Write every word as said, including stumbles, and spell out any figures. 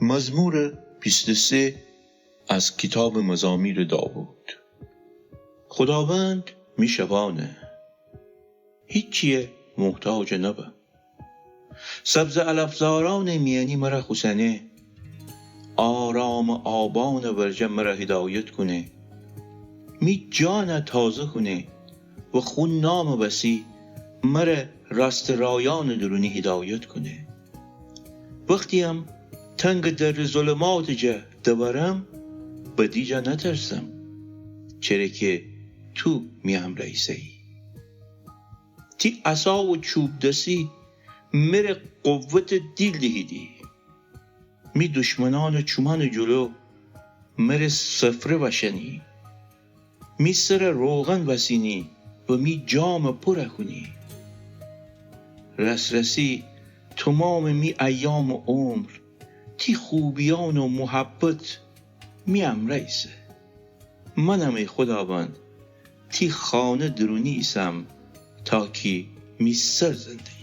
مزمور بیست و سه، از کیتابٚ مزامیر داوود. خوداوند می شبانه، هیچی‌یه محتاج نبم. سبزٚ علفزارأنٚ میأنی مر خوسنه، آرامٚ آبأنٚ ورجه مر هدایت کونه. می جان تازه کونه و خو نامٚ وسی مر راستٚ رایأنٚ دورونی هدایت کونه. وختی‌یم تنگٚ درٚ ظلماتٚ جا دورم، بدی جا نترسم، چره کی تو می امرأ ایسه‌یی. تی عصا و چوب‌دسی مر قوتٚ دیل دیهیدی. می دشمنأنٚ چومأنٚ جلو مر سفره وأشأنی. می سر روغن وسینی و می جام پر کونی. رس‌رسی تومامٚ می ایامٚ عمر، تی خوبیأن و محبت می امرأ ایسه. منم ای خوداوند، تی خانه درونی ایسم، تا کی می سر زنده